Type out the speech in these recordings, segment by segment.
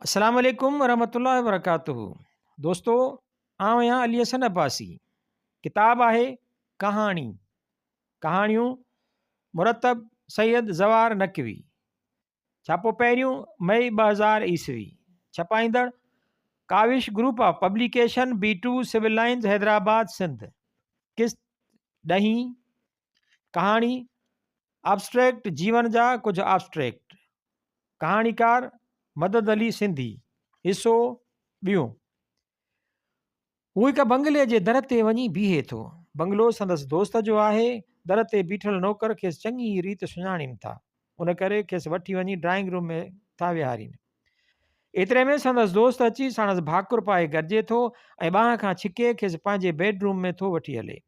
السلام عليڪم ورحمة الله وبرڪاته دوستو آئون آهيان علي حسن عباسي ڪتاب آهي ڪهاڻي ڪهاڻيون مرتب سيد زوار نقوي ڇاپو پهريون مئي 2000 عيسوي ڇپائيندڙ Kawish group of publication B two civil lines Hyderabad Sindh قسط ڏهين ڪهاڻي آبسٽريڪٽ جيون جا ڪجهه آبسٽريڪٽ، ڪهاڻيڪار مدد علي سنڌي، حصو ٻيون. هو هڪ بنگلي جي در تي وڃي بيهي ٿو. بنگلو سندس دوست جو آهي. در تي بيٺل نوڪر کيس چڱي ريت سڃاڻين ٿا. ان ڪري کيس وٺي وڃي ڊرائنگ روم ۾ ٿا ويهارين. ايتري ۾ سندس دوست اچي ساڻس ڀاڪر پائي گڏجي ٿو ۽ ٻانهن کان ڇڪي کيس پنهنجي بيڊ روم ۾ ٿو وٺي هلي.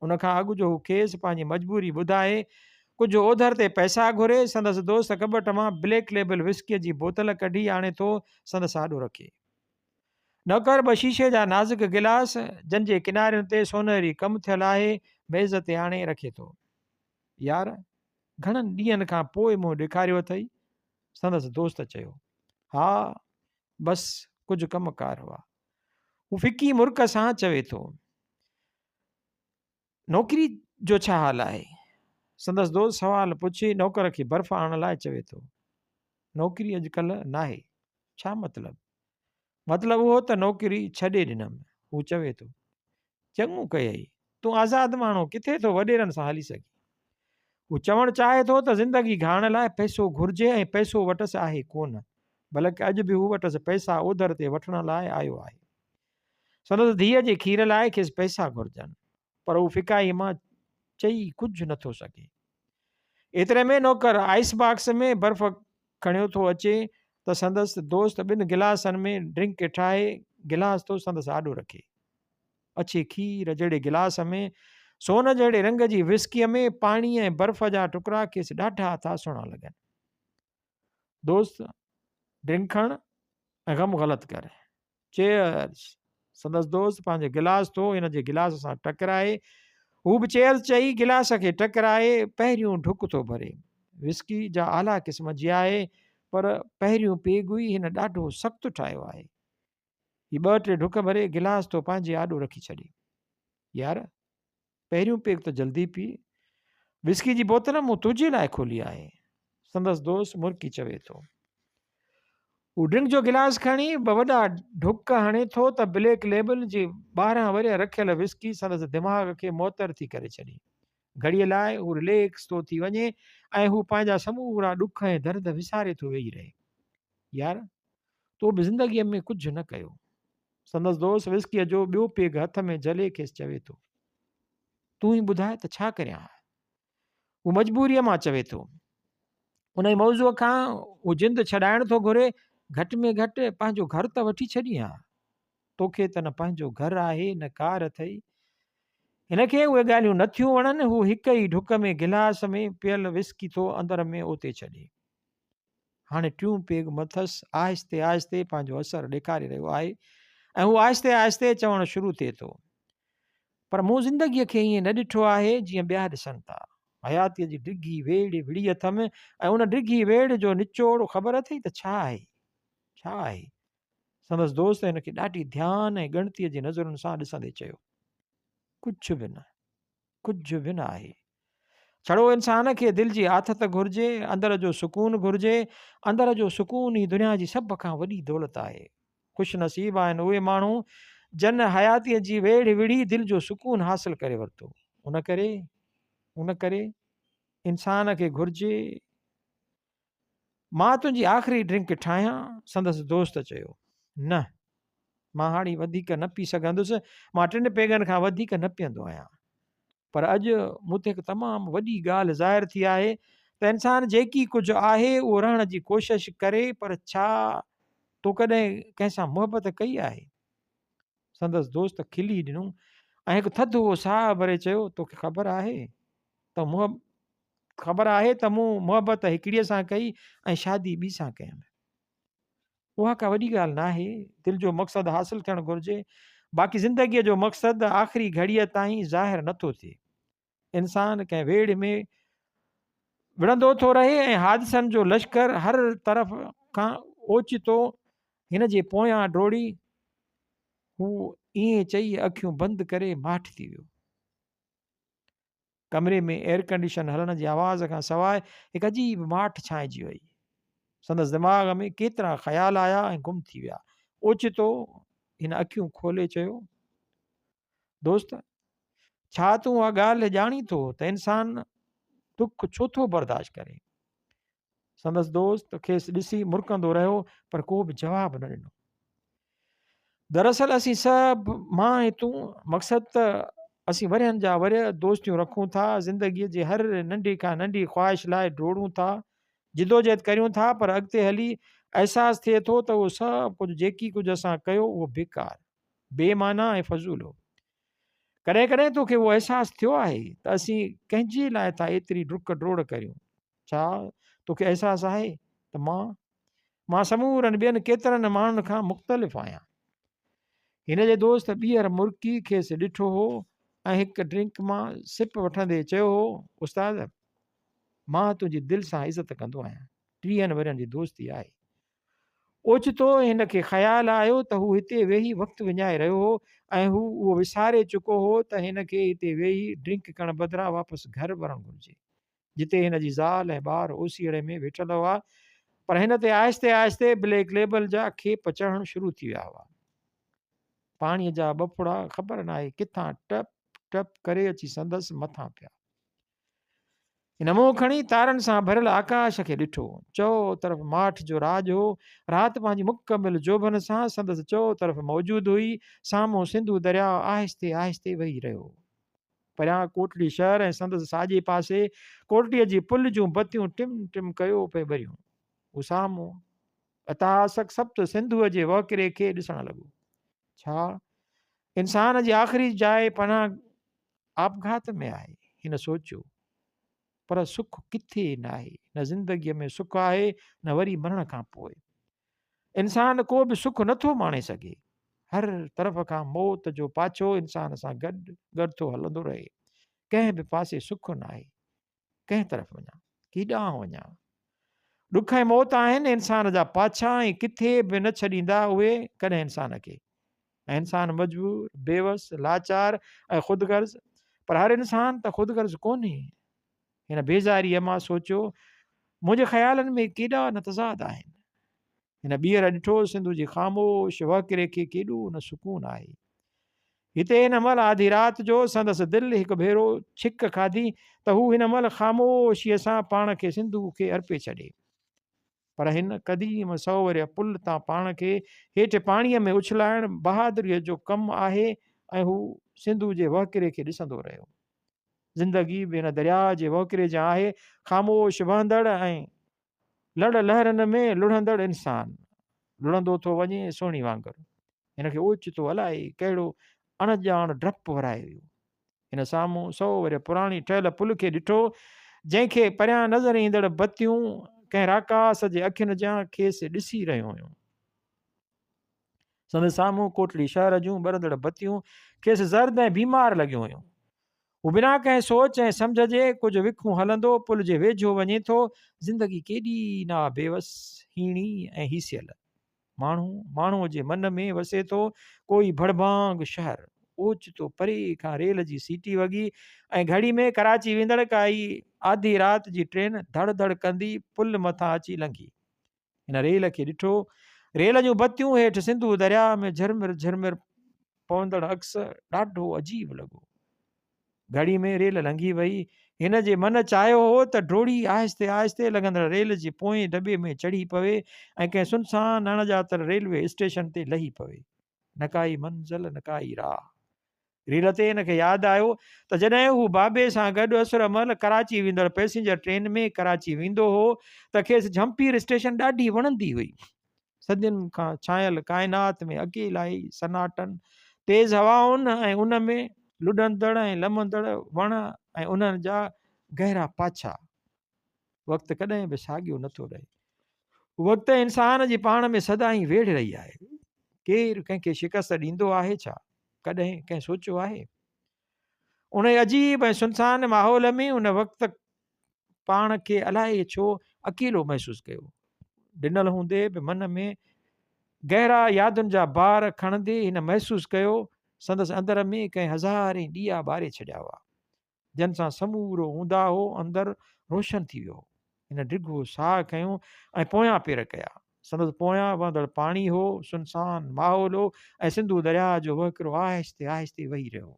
ان کان اڳ جو هو کيس پنهنجي مجبوري ٻڌائي، ڪجهه اوڌر تي پئسا گهري، سندس دوست ڪٻٽ مان بليڪ ليبل وسڪيء جي بوتل ڪڍي آڻي ٿو سندس آڏو رکي. نوڪر ٻه شيشي جا نازڪ گلاس، جن جي ڪنارين تي سونهري ڪم ٿيل آهي، ميز تي آڻي رکي ٿو. يار، گهڻن ڏينهن کان پوء منهن ڏيکاريو اٿئي؟ سندس دوست چيو. ها، بس ڪجهه ڪم ڪار هئا. هو ڦڪي مرڪ سان چوي ٿو. نوڪري جو ڇا حال آهي؟ سندس دوست سوال پڇي نوڪر کي برف آڻڻ لاء چوي ٿو. نوڪري اڄ ڪلهه ناهي. ڇا مطلب؟ مطلب اهو ته نوڪري ڇڏي ڏنم. هو چوي ٿو. چڱو ڪيئي. تون آزاد ماڻهو ڪٿي ٿو وڏيرن سان هلي سگهين. هو چوڻ چاهي ٿو ته زندگي گهارڻ لاء پئسو گهرجي ۽ پئسو وٽس آهي ڪونه. بلڪ اڄ به هو وٽس پئسا اوڌر تي وٺڻ لاء آيو آهي. سندس ڌيء جي کير لاء کيس پئسا گهرجن، پر هو ڦڪائيء مان چئي ڪجهه نٿو سگهي. ايتري ۾ نوڪر آئس باڪس ۾ برف کڻيو ٿو اچي ته سندس دوست ٻن گلاسن ۾ ڊرنڪ ٺاهي گلاس ٿو سندس آڏو رکي. اڇي کير جهڙي گلاس ۾ سون جهڙي رنگ جي وسڪيء ۾ پاڻي ۽ برف جا ٽڪرا کيس ڏاڍا ٿا سهڻا لڳن. دوست ڊرنڪ کڻ ۽ غم غلط ڪر. چيئرز! سندس دوست پنهنجو گلاس ٿو هن جي گلاس سان ٽڪرائي. هو به چيئرز چئي گلاس کي ٽڪرائي پهريون ڍڪ ٿو ڀري. وسڪي جا اعليٰ قسم جي آهي پر پهريون پيگ ئي هن ڏاڍو سخت ٺاهيو آهي. هي ٻه ٽي ڍڪ ڀري گلاس ٿو پنهنجي آڏو رکي ڇڏي. يار! پهريون پيگ ته جلدي پي. وسڪي جي بوتل مون تنهنجي لاء کولي آهي. سندس دوست مرڪي چوي ٿو. هو ڊرنڪ جو گلاس کڻي ٻه وڏا ڍڪ هڻي ٿو ته بليڪ ليبل جي ٻاهران وري رکيل وسڪي سندس دماغ کي معطر ٿي ڪري ڇڏي. گهڙيء لاء هو رليڪس ٿو ٿي وڃي ۽ هو پنهنجا سمورا ڏک ۽ درد وساري ٿو ويهي رهي. يار! تو به زندگيء ۾ ڪجهه نه ڪيو. سندس دوست وسڪيء جو ٻيو پيگ هٿ ۾ جهلي کيس چوي ٿو. تون ئي ٻڌاء ته ڇا ڪريان ها؟ هو مجبوريء مان چوي ٿو. انهيء موضوع کان هو جند ڇڏائڻ ٿو گهري. گهٽ ۾ گهٽ پنهنجو گهر ته وٺي ڇڏين ها. توکي ته نه پنهنجو گهر آهي نه ڪار اٿئي. هن کي اهي ڳالهيون نه ٿيون وڻن. هو هڪ ئي ڍڪ ۾ گلاس ۾ پيل وسڪي ٿو اندر ۾ اوتي ڇڏي. هاڻي ٽيون پيگ مٿس آهستي آهستي پنهنجو اثر ڏيکاري رهيو آهي ۽ هو آهستي آهستي چوڻ شروع ٿئي ٿو پر مون زندگيء کي ائين نه ڏٺو آهي جيئن ٻيا ڏسن ٿا. حياتيء جي ڊگهي ويڙهه وڙهي اٿم ۽ ان ڊگهي ويڙهه جو نچوڙ خبر اٿئي ته ڇا آهي؟ ڇا آهي؟ سندس دوست هن کي ڏاڍي ڌيان ۽ ڳڻتيء جي نظرن سان ڏسندي چيو. ڪجهه به نه. ڪجهه به نه آهي. ڇڙو انسان کي دل جي آٿت گهرجي، اندر جو سڪون گهرجي. اندر جو سڪون ئي دنيا جي سڀ کان وڏي دولت آهي. خوش نصيب آهن اهي ماڻهو جن حياتيء جي ويڙهه وڙهي دل جو سڪون حاصل ڪري ورتو. ان ڪري ان ڪري انسان کي گهرجي. مان تنهنجي آخري ڊرنڪ ٺاهيان؟ سندس دوست چيو. نه، مان هاڻي وڌيڪ نه پي سگهندس، مان ٽن پيگن کان وڌيڪ نه پيئندو آهيان. پر اڄ مون تي هڪ تمام وڏي ڳالهه ظاهر ٿي آهي ته انسان جيڪي ڪجهه آهي اهو رهڻ جي ڪوشش ڪري پر ڇا تو ڪڏهن ڪنهن سان محبت ڪئي آهي؟ سندس دوست کلي ڏنو ۽ هڪ ٿڌو ساهه ڀري چيو، توکي خبر آهي ته خبر آهي ته مون محبت هڪڙيء سان ڪئي ۽ شادي ٻي سان ڪيم. اها ڪا وڏي ڳالهه ناهي. دل جو مقصد حاصل ٿيڻ گهرجي. باقي زندگيء جو مقصد آخري گهڙيء تائين ظاهر نٿو ٿئي. انسان ڪنهن ويڙهه ۾ وڙهندو ٿو رهي ۽ حادثن جو لشڪر هر طرف کان اوچتو هن جي پويان ڊوڙي هو ائين چئي اکيون بند ڪري ماٺ ٿي ويو. ڪمري ۾ ايئرڪنڊيشن هلڻ جي آواز کان سواء هڪ عجيب ماٺ ڇانئجي وئي. سندس دماغ ۾ ڪيترا خيال آيا ۽ گم ٿي ويا. اوچتو هن اکيون کولي چيو، دوست! ڇا تون اها ڳالهه ڄاڻين ٿو ته انسان دک ڇو ٿو برداشت ڪري؟ سندس دوست کيس ڏسي مرڪندو رهيو پر ڪو به جواب نه ڏنو. دراصل اسين سڀ، مان ۽ تون، مقصد ته اسين ورهين جا ورهيه دوستيون رکون ٿا، زندگيء جي هر ننڍي کان ننڍي خواهش لاء ڊوڙون ٿا، جدوجهد ڪريون ٿا پر اڳتي هلي احساس ٿئي ٿو ته اهو سڀ ڪجهه جيڪي ڪجهه اسان ڪيو اهو بيڪار، بي معنيٰ ۽ فضول هو. ڪڏهن ڪڏهن توکي اهو احساس ٿيو آهي ته اسين ڪنهن جي لاء ٿا ايتري ڊڪ ڊوڙ ڪريون؟ ڇا توکي احساس آهي ته مان مان سمورن ٻين ڪيترن ماڻهن کان مختلف آهيان. هن جي دوست ٻيهر مرڪي کيس ڏٺو هو ۽ هڪ ڊرنڪ مان سپ وٺندي چيو هو، استاد، مان تنهنجي دل سان عزت ڪندو آهيان. ٽيهن ورهين جي دوستي آهي. اوچتو هن کي خيال آيو ته هو هتي ويهي وقت وڃائي رهيو هو ۽ هو اهو وساري چڪو هو ته هن کي هتي ويهي ڊرنڪ ڪرڻ بدران واپس گهر ورڻ گهرجي. جتي هن جي زال ۽ ٻار اوسيئڙي ۾ ويٺل هئا، پر هن تي آهستي آهستي بليڪ ليبل جا کيپ چڙهڻ شروع ٿي ويا هئا. پاڻيء جا ٻه ڦڙا خبر ناهي ڪٿان ٽپ ٽپ ڪري اچي سندس مٿان پيا. هن منهن کڻي تارن سان ڀريل آڪاش کي ڏٺو. چؤ طرف ماٺ جو راڄ هو. رات پنهنجي مڪمل جوڀن سان سندس چؤ طرف موجود هئي. سامهون سنڌو درياء آهستي آهستي وهي رهيو هو. پريان ڪوٽڙي شهر ۽ سندس ساڄي پاسي ڪوٽڙيء جي پل جون بتيون ٽم ٽم ڪيو پئي ٻريون. هو سامهون اتهاسڪ سپت سنڌوء جي وهڪري کي ڏسڻ لڳو. ڇا انسان جي آخري جاء پناهه آپگهات ۾ آهي؟ هن سوچيو. پر سک ڪٿي ناهي. نه زندگيء ۾ سک آهي نه وري مرڻ کان پوء. انسان ڪو به سک نه ٿو ماڻي سگهي. هر طرف کان موت جو پاڇو انسان سان گڏ گڏ ٿو هلندو رهي. ڪنهن به پاسي سک ناهي. ڪنهن طرف وڃان؟ ڪيڏانهن وڃان؟ ڏک ۽ موت آهن انسان جا پاڇا ۽ ڪٿي به نه ڇڏيندا اهي ڪڏهن انسان کي. ۽ انسان مجبور، بيوس، لاچار ۽ خود غرض. پر هر انسان ته خود غرض ڪونهي. هن بيزاريء مان سوچيو، منهنجي خيالن ۾ ڪيڏا نه تضاد آهن. هن ٻيهر ڏٺو، سنڌو جي خاموش وهڪري کي ڪيڏو نه سڪون آهي. هتي هن مهل آڌي رات جو سندس دل هڪ ڀيرو ڇڪ کاڌي ته هو هن مهل خاموشيء سان پاڻ کي سنڌوء کي ارپي ڇڏي. پر هن قديم سئو ورهيه پل تان پاڻ کي هيٺ پاڻيء ۾ اڇلائڻ بهادريء جو ڪم آهي ۽ هو سنڌوء جي وهڪري کي ڏسندو رهيو. زندگي به هن درياء جي وهڪري جيان آهي، خاموش وهندڙ ۽ لڙ لهرن ۾ لڙهندڙ انسان، لڙهندو ٿو وڃي سهڻي وانگر. هن کي اوچتو الائي ڪهڙو اڻ ڄاڻ ڊپ ورائي ويو. هن سامهون سئو ورهيه پراڻي ٺهيل پل کي ڏٺو، جنهن کي پريان نظر ايندڙ بتيون ڪنهن راڪاس جي اکين جيان کيس ڏسي رهيون هيون. سندس سامهون ڪوٽڙي شهر جون ٻرندڙ بتيون کيس زرد ۽ بيمار لڳيون هيون. هو بنا ڪنهن سوچ ۽ سمجهه جي ڪجهه وکون هلندو پل جي ويجهو وڃي ٿو. زندگي ڪيڏي نه آ بيوس، هيڻي ۽ هيسيل. ماڻهو، ماڻهوء جي من ۾ وسي ٿو ڪوئي ڀڙڀانگ شهر. اوچتو پري کان ريل جي سيٽي وڳي ۽ گهڙي ۾ ڪراچي ويندڙ ڪائي آڌي رات جي ٽرين ڌڙ ڌڙ ڪندي پل مٿان اچي لنگهي. هن ريل کي ڏٺو. ريل جون بتيون هيٺ سنڌو درياء ۾ جهرمر جهرمر پوندڙ عڪس ڏاڍو عجيب لڳو. گهڙي ۾ ريل لنگهي وئي. هن جي من چاهيو هو ته ڊوڙي آهستي آهستي لنگهندڙ ريل جي پوئين ڊٻي ۾ چڙهي پوي ۽ ڪنهن سنسان اڻڄاتل ريلوي اسٽيشن تي لهي پوي. نه ڪائي منزل نه ڪائي راهه. ريل تي هن کي ياد آيو ته جڏهن هو بابي سان گڏ اسر مهل ڪراچي ويندڙ پئسينجر ٽرين ۾ ڪراچي ويندو هو ته کيس جهمپير اسٽيشن ڏاڍي وڻندي هئي. صدين کان ڇانيل ڪائنات ۾ اڪيلائي، سناٽن، تيز هوائن ۽ ان ۾ لڏندڙ ۽ لمندڙ وڻ ۽ انهن جا گهرا پاڇا. وقت ڪڏهن به ساڳيو نٿو رهي. وقت ۽ انسان جي پاڻ ۾ سدائين ويڙهه رهي آهي. ڪير ڪنهن کي شڪست ڏيندو آهي ڇا؟ ڪڏهن ڪنهن سوچيو آهي؟ انهيء عجيب ۽ سنسان ماحول ۾ ان وقت پاڻ کي الائي ڇو اڪيلو محسوس ڪيو. ڊنل هوندي به من ۾ گهرا يادن جا بار کڻندي هن محسوس ڪيو، سندس اندر ۾ ڪنهن هزارين ڏيئا ٻاري ڇڏيا هئا. جن سان سمورو اونداهو اندر روشن ٿي ويو هو. هن ڊگهو ساهه کنيو ۽ پويان پير ڪيا. سندس پويان وهندڙ پاڻي هو، سنسان ماحول هو ۽ سنڌو درياهه جو وهڪرو آهستي آهستي وهي رهيو هو.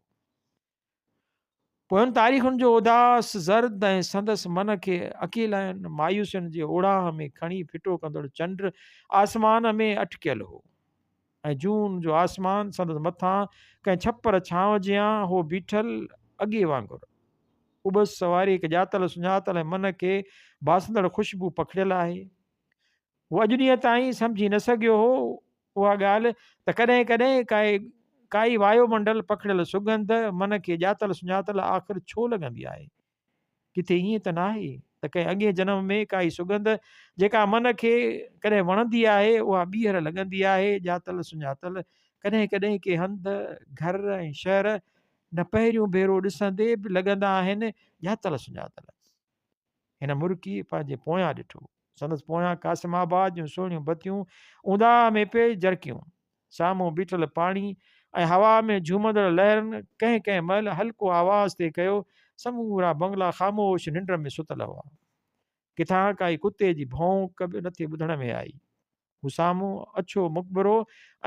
پوين تاريخن جو اداس زرد ۽ سندس من کي اڪيلاين مايوسين جي اوڙاهه ۾ کڻي ڦٽو ڪندڙ چنڊ آسمان ۾ اٽڪيل هو. ۽ جون جو آسمان سندس مٿان ڪنهن ڇپر ڇانو جيان هو بيٺل اڳي وانگر. اٻس واري هڪ ڄاتل سڃاتل ۽ من کي باسندڙ خوشبو پکڙيل آهي. هو اڄ ڏينهن تائين سمجهي نه سگهيو هو اها ڳالهه ته ڪڏهن ڪڏهن ڪائي ڪائي وايو منڊل پکڙيل سڳنڌ من کي ڄاتل سڃاتل آخر ڇو لڳندي آهي؟ ڪٿي ائين ته ناهي ته ڪنهن اڳئين جنم ۾ ڪائي سڳنڌ جيڪا من کي ڪڏهن وڻندي آهي اها ٻيهر لڳندي آهي ڄاتل سڃاتل ڪڏهن ڪڏهن ڪي هنڌ، گهر ۽ شهر نه پهريون ڀيرو ڏسندي به لڳندا آهن ڄاتل سڃاتل. هن مرڪي پنهنجي پويان ڏٺو. سندس پويان قاسم آباد جون سهڻيون بتيون اونداهه ۾ پئي جرڪيون. سامهون بيٺل پاڻي ۽ هوا ۾ جهومندڙ لهرن ڪنهن ڪنهن مهل هلڪو آواز ٿي ڪيو. سمورا بنگلا خاموش ننڊ ۾ ستل هئا. ڪٿان ڪائي ڪتي جي ڀونڪ به نٿي ٻڌڻ ۾ آئي. هو سامهون اڇو مقبرو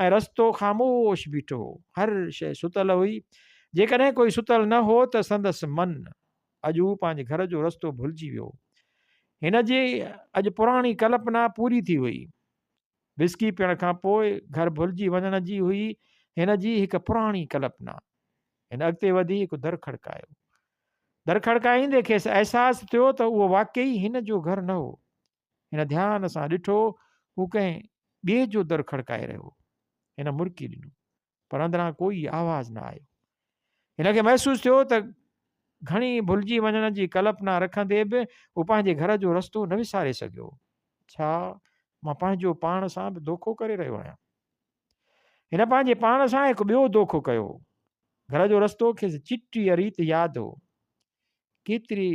۽ رستو خاموش بيٺو هو. هر شيء ستل هئي. جيڪڏهن ڪوئي ستل نه هو ته سندس من. اڄ هو پنهنجي گهر جو رستو ڀلجي ويو. هن جي اڄ پراڻي ڪلپنا پوري ٿي وئي. وسڪي پيئڻ کان پوء گهر ڀلجي وڃڻ جي هئي هن جي هڪ پراڻي ڪلپنا. هن اڳتي وڌي هڪ در کڙڪايو. در کڙڪائيندي کيس احساس ٿيو ته اهو واقعي هن جو گهر نه هو. هن ڌيان سان ڏٺو هو ڪنهن ٻئي جو در کڙڪائي رهيو هو. هن مرڪي ڏنو. پر اندران ڪوئي آواز نه آيو. هن کي محسوس ٿيو ته گهڻي ڀلجي وڃڻ جي ڪلپنا رکندي به هو پنهنجي گهر جو رستو نه وساري سگهيو. ڇا مان پنهنجو پاڻ سان به دوکو ڪري رهيو آهيان؟ هن پنهنجي پاڻ سان هڪ ٻيو دوکو ڪيو. گهر جو رستو کيس چٽيء ريت ياد هو. ڪيتري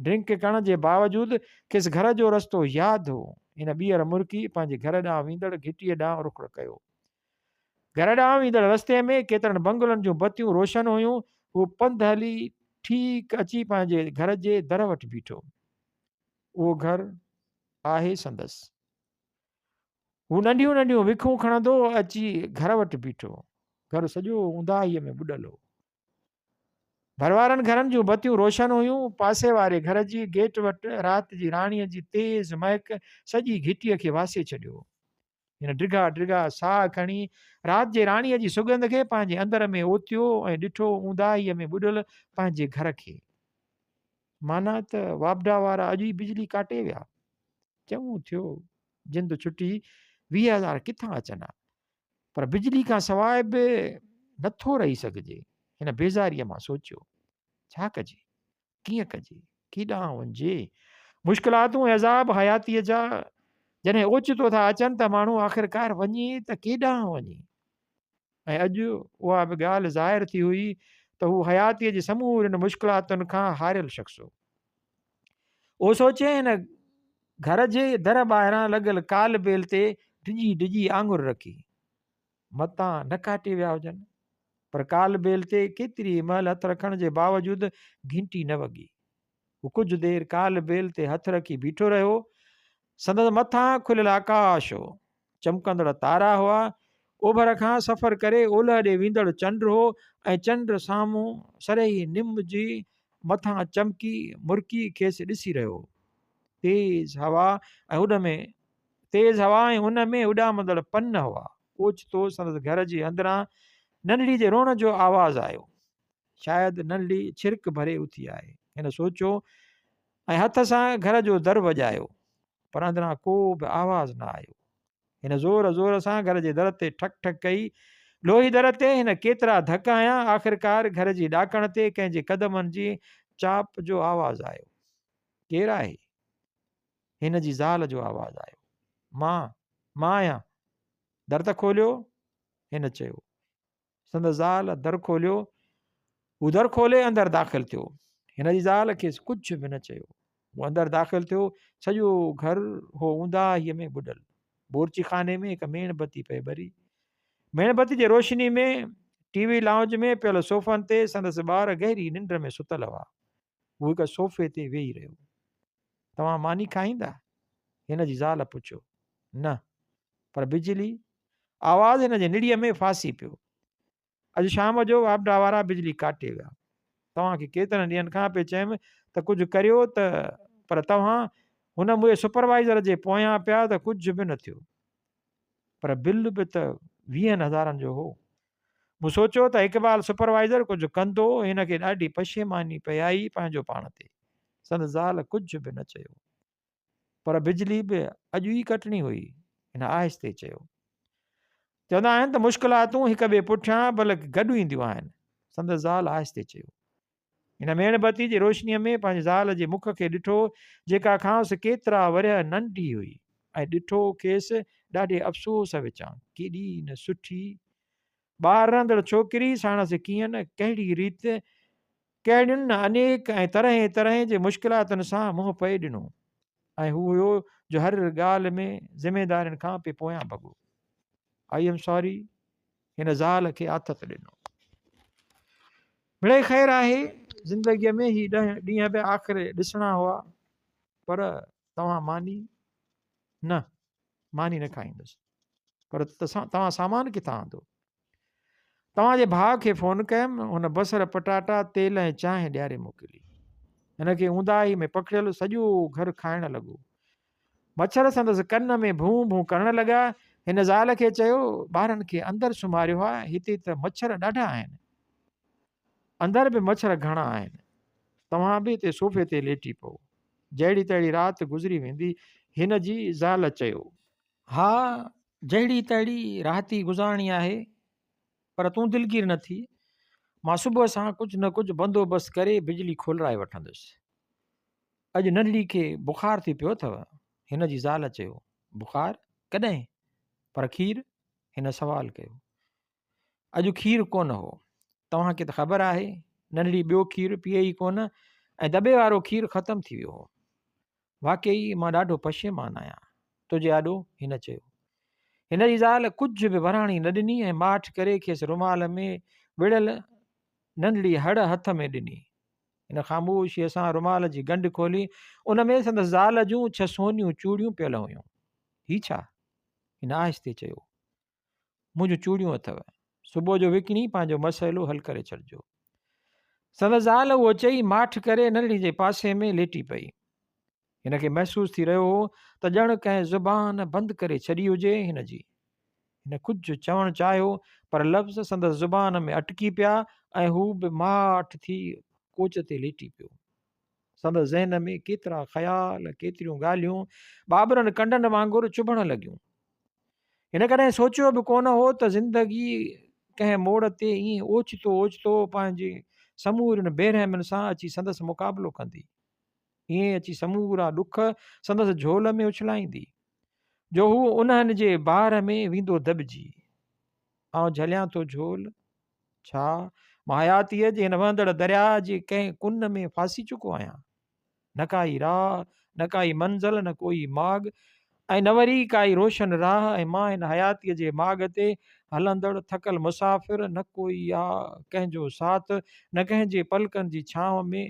ڊرنڪ ڪرڻ جي باوجود کيس گهر جو رستو ياد هو. هن ٻيهر مرڪي پنهنجي گهر ڏانهن ويندڙ گهٽيء ڏانهن رخ ڪيو. گهر ڏانهن ويندڙ رستي ۾ ڪيترن بنگلن جون بتيون روشن هيون. هو پنڌ هلي ٺيڪ اچي پنهنجي گهر جي در وٽ بيٺو. اهو گهر آهي سندس. هو ننڍيون ننڍيون وکون کڻندو اچي گهر وٽ بيٺو. گهر سڄو اونداهيء ۾ ٻڏل هو. ڀروارن گهرن جون بتيون روشن هيون. پاسي واري گهر جي گيٽ وٽ رات جي راڻيء جي تيز مهڪ سڄي گهٽيء کي واسي ڇڏيو هو. هن ڊگها ڊگها ساهه کڻي رات جي راڻيء جي سڳنڌ کي پنهنجي اندر ۾ اوتيو ۽ ڏٺو اونداهيء ۾ ٻڏل پنهنجي گهر کي. معنيٰ ته واپڊا وارا اڄ ئي بجلي ڪاٽي ويا. چڱو ٿيو جند ڇٽي 20,000 ڪٿان اچن ها. پر بجلي کان سواء به نٿو رهي سگهجي. هن بيزاريء مان سوچيو. ڇا ڪجي؟ ڪيئن ڪجي؟ ڪيڏانهن وڃجي؟ مشڪلاتون ۽ عذاب حياتيء جا جڏهن اوچتو ٿا اچن ته ماڻهو آخرڪار وڃي ته ڪيڏانهن وڃي؟ ۽ اڄ اها به ڳالهه ظاهر ٿي هئي ته هو حياتيء جي سمورين مشڪلاتن کان هاريل شخص هو. اهو سوچي هن گهر جي در ٻاهران لڳل ڪال بيل تي ڊڄي ڊڄي آڱر رکي. متان نه ڪاٽي ويا هجن. پر ڪال بيل تي ڪيتري ئي مهل هٿ رکڻ جي باوجود گهنٽي نه وڳي. هو ڪجهه دير ڪال بيل تي هٿ رکي بيٺو رهيو. سندس مٿان کليل آڪاش هو. چمڪندڙ تارا هئا. اوڀر کان سفر ڪري اولهه ڏي ويندڙ چنڊ هو ۽ چنڊ سامهون سرهي نم جي مٿان چمڪي مرڪي کيس ڏسي رهيو هو. تيز هوا ۽ ان ۾ تيز هوا ۽ ان ۾ اڏامندڙ پن هئا. اوچتو سندس گهر جي اندران ننڍڙي جي روئڻ جو آواز آيو. شايد ننڍڙي ڇرڪ ڀري اٿي آهي. هن سوچيو ۽ هٿ سان گهر جو در وڄايو. پر اندران ڪو به آواز نه آيو. هن زور زور سان گهر جي در تي ٺڪ ٺڪ ڪئي. لوهي در تي هن ڪيترا ڌڪ هنيا. آخرڪار گهر جي ڏاڪڻ تي ڪنهن جي قدمن جي چاپ جو آواز آيو. ڪير آهي؟ هن جي زال جو آواز آيو. مان، مان آهيان. در ته کوليو. هن چيو. سندس زال در کوليو. هو در کولي اندر داخل ٿيو. هن جي زال کيس ڪجهه به نه چيو. هو اندر داخل ٿيو. سڄو گهر هو اونداهيء ۾ ٻڏل. بورچي خاني ۾ هڪ ميڻ بتي پئي ٻري. ميڻ بتي جي روشني ۾ ٽي وي لائونج ۾ پيل صوفن تي سندس ٻار گهري ننڊ ۾ ستل هئا. هو هڪ صوفي تي ويهي رهيو. توهان ماني کائيندا؟ هن جي زال پڇيو. نه. پر بجلي؟ آواز هن جي نڙيء ۾ ڦاسي پيو. اڄ شام جو واپڊا وارا بجلي ڪاٽي ويا. توهان کي ڪيترن ڏينهن کان پئي چيم ته ڪجهه ڪريو ته پر توهان هن مئي سپروائيزر جي پويان پيا ته ڪجهه به نه ٿيو. پر بل به ته ويهن هزارن جو هو. مون سوچيو ته اقبال سپروائيزر ڪجهه ڪندو. هن کي ڏاڍي پشيماني پئي آئي پنهنجو پاڻ تي. سندس زال ڪجهه به نه چيو. پر بجلي به اڄ ئي ڪٽڻي هئي. هن آهستي چيو. چوندا آهن ته مشڪلاتون هڪ ٻئي پٺيان بلڪ گڏ اينديون آهن. سندس زال آهستي چيو. هن ميڻ بتي جي روشنيء ۾ پنهنجي زال جي مک کي ڏٺو، جيڪا کانئس ڪيترا ورهيه ننڍي هئي ۽ ڏٺو کيس ڏاڍي افسوس وچان ڪيڏي نه سٺي ٻاهر رهندڙ ڇوڪري ساڻس ڪيئن نه ڪهڙي ريت ڪهڙين نه انيڪ ۽ طرحين طرحين جي مشڪلاتن سان منهن پئي ڏنو ۽ هو هيو جو هر ڳالهه ۾ ذميدارين کان پئي پويان ڀڳو. I am sorry هن زال کي آٿت ڏنو. مڙئي خير آهي، زندگيء ۾ هي ڏينهن به آخر ڏسڻا هئا، پر توهان ماني؟ نه، ماني نه کائيندس. پر توهان سامان ڪٿان آندو؟ توهان جي ڀاء کي فون ڪيم، هن بصر، پٽاٽا، تيل ۽ چانهه ڏياري موڪلي. هن کي اونداهي ۾ پکڙيل سڄو گهر کائڻ لڳو. مڇر سندس ڪن ۾ ڀون ڀون ڪرڻ لڳا. هن زال کي چيو، ٻارن کي اندر سمهاريو ها، هتي ته مڇر ڏاڍا آهن. اندر به مڇر گهڻا آهن. توهان به هتي صوفي تي ليٽي پئو. جهڙي تهڙي رات گذري ويندي. هن جي زال چيو. ها، جهڙي تهڙي رات ئي گذارڻي آهي، پر تون دلگير نه ٿي. مان صبح سان ڪجهه نه ڪجهه بندوبست ڪري بجلي کولرائي وٺندس. اڄ ننڍڙي کي بخار ٿي پيو اٿو. هن جي زال چيو. بخار؟ ڪڏهن؟ پر کير؟ هن سوال ڪيو. اڄ کير ڪونه هو. توهان کي ته خبر آهي، ننڍڙي ٻيو کير پيئي ئي ڪونه ۽ دٻي وارو کير ختم ٿي ويو هو. واقعي مان ڏاڍو پشيمان آهيان تنهنجي آڏو، هن چيو. هن جي زال ڪجهه به وراڻي نه ڏني ۽ ماٺ ڪري کيس رومال ۾ وڙهيل ننڍڙي هڙ هٿ ۾ ڏني. هن خاموشيء سان رومال جي ڳنڍ کولي، ان ۾ سندس زال جون ڇهه سونيون چوڙيون پيل هيون. هي ڇا؟ هن آهستي چيو. منهنجون چوڙيون اٿئو. صبح جو وڪڻي پنهنجو مسئلو حل ڪري ڇڏجو. سندس زال اهو چئي ماٺ ڪري ننڍڙي جي پاسي ۾ ليٽي پئي. هن کي محسوس ٿي رهيو هو ته ڄڻ ڪنهن زبان بند ڪري ڇڏي هجي هن جي. هن ڪجهه چوڻ چاهيو پر لفظ سندس زبان ۾ اٽڪي پيا ۽ هو به ماٺ ٿي ڪوچ تي ليٽي پيو. سندس ذهن ۾ ڪيترا خيال، ڪيتريون ڳالهيون ٻاٻرن ڪنڊن وانگر چڀڻ لڳيون. هن ڪڏهن سوچيو به ڪونه هو ته زندگي ڪنهن موڙ تي ائين اوچتو اوچتو پنهنجي سمورين بيرحمين سان اچي سندس مقابلو ڪندي. ائين اچي سمورا ڏک سندس جهول ۾ اڇلائيندي، جو هو انهن جي بار ۾ ويندو دٻجي. آئون جهليان ٿو جهول؟ ڇا مان حياتيء جي هن وهندڙ درياهه جي ڪنهن ڪن ۾ ڦاسي چڪو آهيان؟ نه ڪائي راهه، نه ڪائي منزل، نه ڪوئي ماڳ ۽ نه وري ڪائي روشن راهه ۽ مان هن حياتيء جي ماڳ تي هلندڙ ٿڪل مسافر، نه ڪوئي آ ڪنهن جو ساٿ، نه ڪنهن جي پلڪن جي ڇانو ۾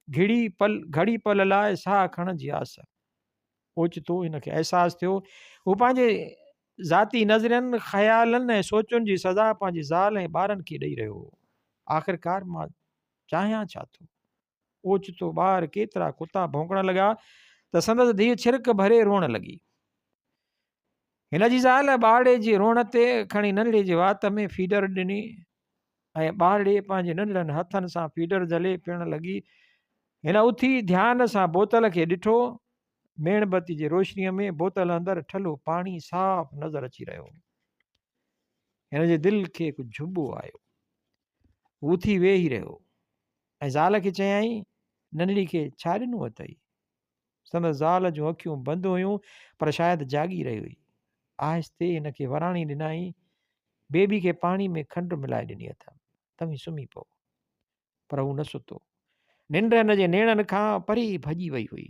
گهڙي پل گهڙي پل لاء ساهه کڻڻ جي آس. اوچتو هن کي احساس ٿيو، هو پنهنجي ذاتي نظرين، خيالن ۽ سوچن جي سزا پنهنجي زال ۽ ٻارن کي ڏئي رهيو هو. آخرڪار مان چاهيان ڇا ٿو؟ اوچتو ٻاهر ڪيترا ڪتا ڀونڪڻ لڳا ته سندس ڌيء ڇرڪ ڀري روئڻ لڳي. هن جي زال ٻارڙي جي روئڻ تي کڻي ننڍڙي جي وات ۾ فيڊر ڏني ۽ ٻارڙي پنهنجي ننڍڙن هٿن سان فيڊر جهلي پيئڻ لڳي. هن اٿي ڌيان سان بوتل کي ڏٺو. ميڻ بتي جي روشنيء ۾ بوتل اندر ٺلهو پاڻي صاف نظر اچي رهيو هو. هن جي دل کي هڪ جهٻو آيو. هو اٿي ويهي رهيو. ۽ زال کي چيائين، ننڍڙي کي ڇا ڏنو اٿئي؟ سندس زال جون اکيون بند هيون، پر شايد جاڳي رهي هئي. آهستي هن کي وراڻي ڏنائين، بيبي کي پاڻي ۾ کنڊ ملائي ڏني اٿم، توهين سمهي پئو. پر هو نه ستو. ننڊ هن جي نيڻن کان پري ڀڄي وئي هئي.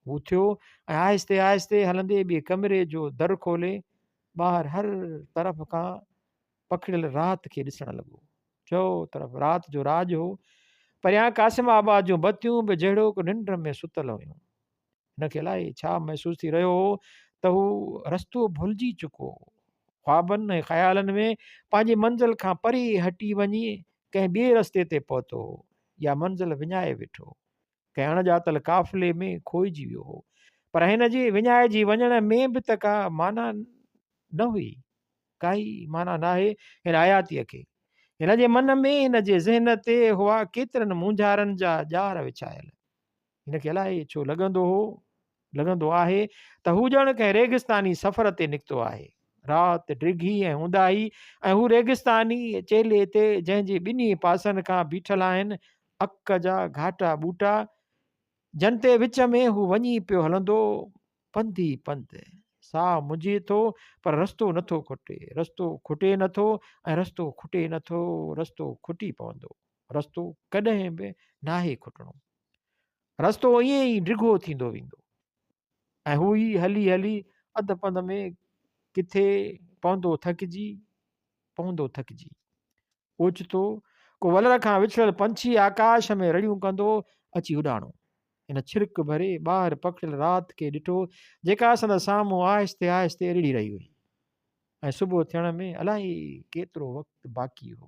هو اٿيو ۽ آهستي آهستي هلندي ٻئي ڪمري جو در کولي ٻاهر هر طرف کان پکڙيل رات کي ڏسڻ لڳو. چؤطرف رات جو راڄ هو. پريان قاسم آباد جون بتيون به جهڙوڪ ننڊ ۾ ستل هيون. هن کي الائي ڇا محسوس ٿي رهيو هو ته هو رستو ڀلجي چڪو هو. خوابن ۽ خيالن ۾ پنهنجي منزل کان پري هٽي وڃي ڪنهن ٻئي رستي تي پهتو هو يا منزل وڃائي ويٺو هو. ڪنهن اڻ ڄاتل قافلي ۾ کوئجي ويو هو. پر هن جي وڃائجي وڃڻ ۾ به ته ڪا معنيٰ نه هئي. ڪائي معنيٰ ناهي هن حياتيء کي. هن جي من ۾، هن جي ذهن تي هئا ڪيترن مونجهارن جا ڄار وڇايل. هن کي الائي ڇو لڳندو هو، لڳندو آهي ته هو ڄڻ ڪنهن ريگستاني سفر تي نڪتو آهي. رات ڊگهي ۽ اونداهي ۽ هو ريگستاني چيلي تي جنهن جي ٻنهي پاسن کان بيٺل آهن اڪ جا گهاٽا ٻوٽا، جن تي وچ ۾ هو وڃي پيو هلندو، پنڌ ئي پنڌ. ساهه منجهي ٿو پر رستو نٿو کٽي، رستو کٽي نٿو ۽ رستو کٽي نٿو، رستو کٽي پوندو. رستو ڪڏهن به ناهي کٽڻو. رستو ائين ئي ڊگهو ٿيندو ويندو ۽ هو ئي هلي هلي اڌ پنڌ ۾ ڪٿي پوندو ٿڪجي، پوندو ٿڪجي. اوچتو ڪو ولر کان وڇڙيل پنڇي آڪاش ۾ رڙيون ڪندو اچي اڏاڻو. هن ڇرڪ ڀري ٻاهر پکڙيل رات کي ڏٺو جيڪا سندس سامهون آهستي آهستي اڏڙي رهي هئي ۽ صبح ٿيڻ ۾ الائي ڪيترو وقت باقي هو.